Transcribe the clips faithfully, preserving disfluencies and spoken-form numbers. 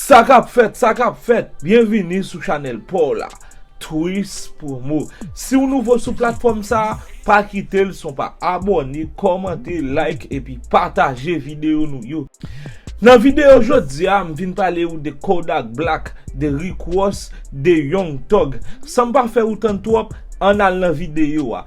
Sa k ap fèt, sa k ap fèt? Byenvini sou chanèl pa w la, Twist Promo. Si w nouvo sou platfòm sa a, pa kite l san w pa abòne, kòmante, like epi pataje videyo nou yo. Nan videyo jodi a, m vin pale w de Kodak Black, de Rick Ross, de Young Thug. San m pa fè w tann twòp, ann al nan videyo a.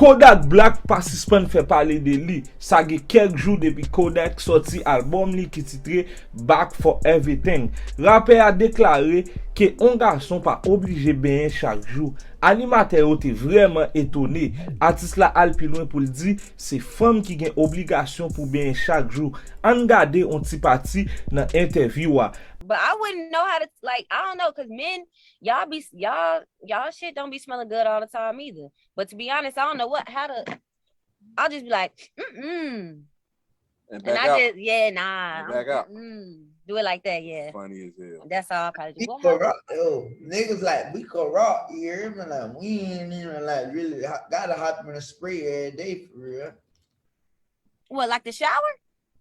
Kodak Black pa sispann fè pale de li. Sa gen kèk jou depi Kodak sòti albòm li ki titre Back for Everything. Rapè a deklare ke on gason pa oblije benyen chak jou. Animatè yo te vrèman etone. Atis la al pi lwen pou l di se fanm ki gen obligasyon pou benyen chak jou. Ann gade on ti pati nan entèvyou a. But I wouldn't know how to, like, I don't know, cause men, y'all be y'all y'all shit don't be smelling good all the time either. But to be honest, I don't know what how to. I'll just be like, mm mm. And And back I out. Just, yeah, nah. And back out. Mm-mm. Do it like that, yeah. Funny as hell. That's all I probably do. We What happened? Corrupt, yo. Niggas like, we corrupt, you hear me? Like, we ain't even like really ho- gotta hop in the spray every day for real. What, like the shower?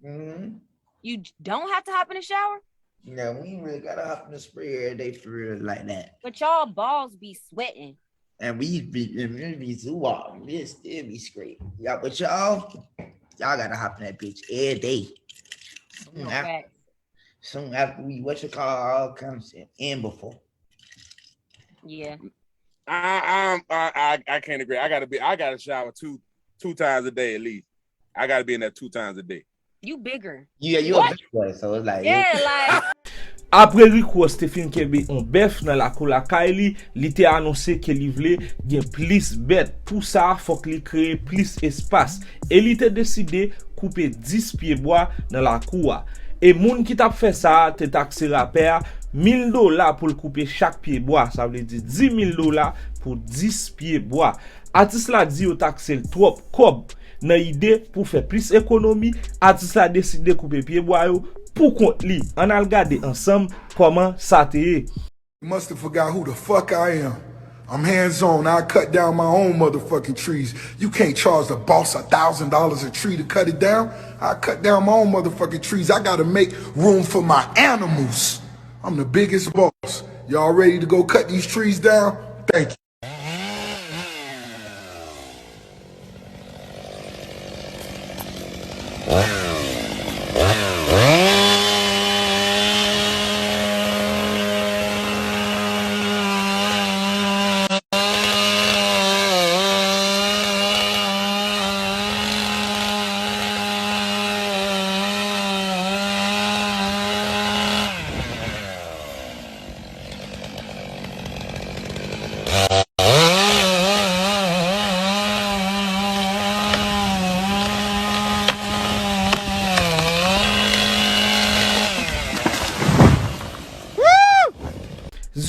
Mm-hmm. You j- don't have to hop in the shower, Yeah, we ain't really gotta hop in the spray every day for real like that. But y'all balls be sweating. And we be, and we be too wild. We still be straight. Yeah, but y'all, y'all gotta hop in that bitch every day. Soon, No after, facts. Soon after we, what you call, all comes in, in before. Yeah. I, I I I I can't agree. I gotta be. I gotta shower two two times a day at least. I gotta be in there two times a day. You bigger. Yeah, you What? A big boy, so it's like, Yeah, like Apre Rick Ross te fin kenbe on bèf nan lakou lakay li, li te anonse ke li vle gen plis bèt. Pou sa, fòk li kreye plis espas. E li te deside koupe dis pye bwa nan lakou a. E moun ki t ap fè sa a te takse rapè a mil dola pou l koupe chak pye bwa, sa vle di dis mil dola pou dis pye bwa. Atis la di yo takse l twòp kòb. Nan ide pou fè plis ekonomi, atis la deside koupe pye bwa yo pou kont li. Ann al gade ansanm kòman sa te ye. You must have forgot who the fuck I am. I'm hands on. I cut down my own motherfucking trees. You can't charge the boss a thousand dollars a tree to cut it down. I cut down my own motherfucking trees. I gotta make room for my animals. I'm the biggest boss. Y'all ready to go cut these trees down? Thank you.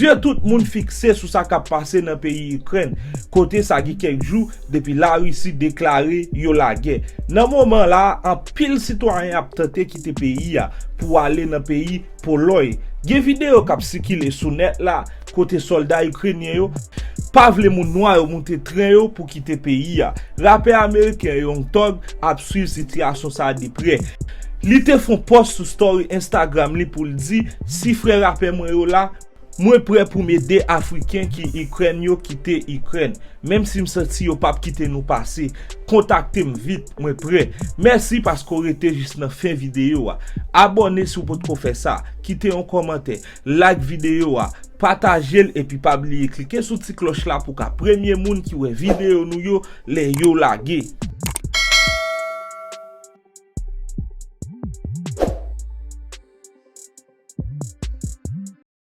Zye tout moun fikse sou sa k ap pase nan peyi Ikrèn, kote sa gen kèk jou depi Larisi deklare yo lagè. Nan moman la, anpil sitwayen ap tante kite peyi a pou ale nan peyi Polòy. Gen videyo k ap sikile sou nèt la kote sòlda ikrenyen yo pa vle moun nwa yo moute tren yo pou kite peyi a. Rapè ameriken Young Thug ap swiv sitiyasyon sa a de prè. Li te fon pòs sou story Instagram li pou l di, si frè rapè mwen yo la, mwen prè pou m ede Afriken ki Ikrèn yo kite Ikrèn. Menm si m santi yo p ap kite nou pase, kontakte m vit, mwen prè. Mèsi paske w rete jis nan fen videyo a. Abòne si w potko fè sa, kite yon kòmantè, like videyo a, pataje l epi pa bliye klike sou ti klòch la pou w ka premye moun ki wè videyo nou yo lè yo lage.